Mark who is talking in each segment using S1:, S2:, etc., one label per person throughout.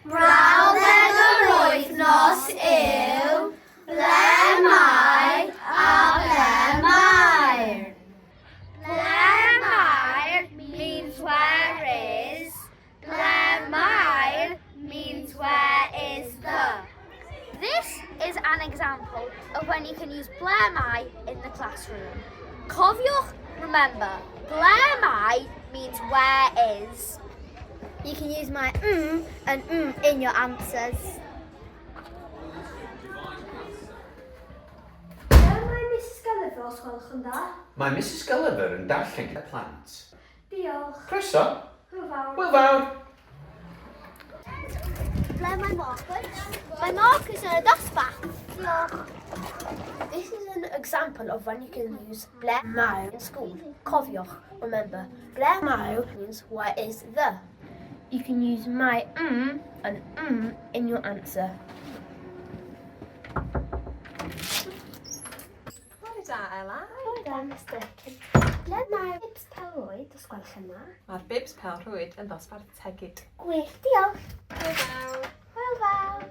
S1: Brawddeg yr wythnos yw Ble mae a ble mae'r? Ble mae'r means where is. Ble mae'r means where is the. This is an example of when you can use ble mae in the classroom. Cofiwch, remember, ble mae means where is.
S2: You can use my mm and mm in your answers.
S3: Ble mae Misus Gulliver os gwelwch yn dda?
S4: Mae Misus Gulliver yn darllen gyda plant.
S3: Diolch.
S4: Croeso.
S3: Hwyl fawr.
S4: Hwyl fawr.
S2: Ble mae Marcus? Mae Marcus yn y dosbarth. Diolch.
S3: This is an example of when you can use ble mae in school. Cofiwch, remember, ble mae means where is the. You can use my mm and mm in your answer.
S5: Bore da, Ela.
S3: Bore da, Miss Durkin. Ble mae Bibs Pelrwyd, os gwelwch yn dda?
S5: Mae'r Bibs Pelrwyd yn ddosbarth tegid.
S3: Gwych, diolch.
S5: Hwyl fawr.
S3: Hwyl fawr.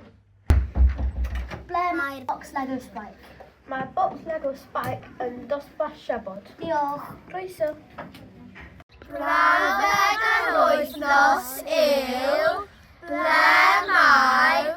S2: Ble mae'r box Lego Spike?
S3: Mae box Lego Spike yn dosbarth siabod.
S2: Diolch.
S3: Croeso.
S1: Brawddeg yr wythnos yw Ble mae